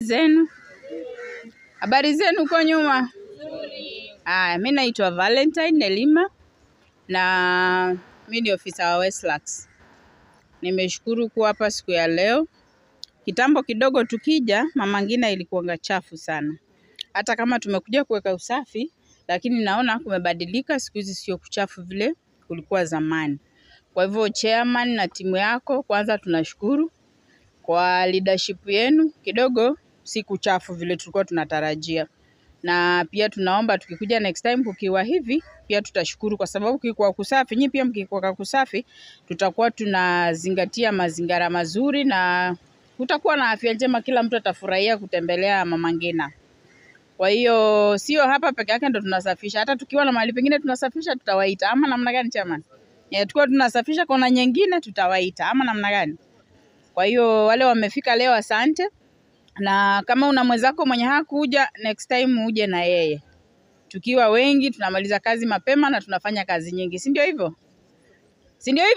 Zenu. Habari zenu huko nyuma? Haya, mi naitwa Valentine Nelima na mi ni ofisa wa Westlands. Nimeshukuru kuwa hapa siku ya leo. Kitambo kidogo tukija, Mama Ngina ilikuwanga chafu sana. Hata kama tumekuja kuweka usafi, lakini naona kumebadilika, siku hizi sio kuchafu vile kulikuwa zamani. Kwa hivyo chairman na timu yako, kwanza tunashukuru kwa leadership yenu, kidogo si kuchafu vile tulikuwa tunatarajia. Na pia tunaomba tukikuja next time kukiwa hivi, pia tutashukuru kwa sababu kikuwa kusafi, nyinyi pia mkikuwa kusafi, tutakuwa tunazingatia mazingira mazuri na kutakuwa na afya njema, kila mtu atafurahia kutembelea Mama Ngina. Kwa hiyo sio hapa peke yake ndo tunasafisha, hata tukiwa na mahali pengine tunasafisha tutawaita, ama namna gani chairman? Tukiwa tunasafisha kona nyingine tutawaita, ama namna gani? Kwa hiyo wale wamefika leo, asante. Na kama una mwenzako mwenye hakuja, next time uje na yeye. Tukiwa wengi tunamaliza kazi mapema na tunafanya kazi nyingi, si ndio hivyo? Si ndio hivyo?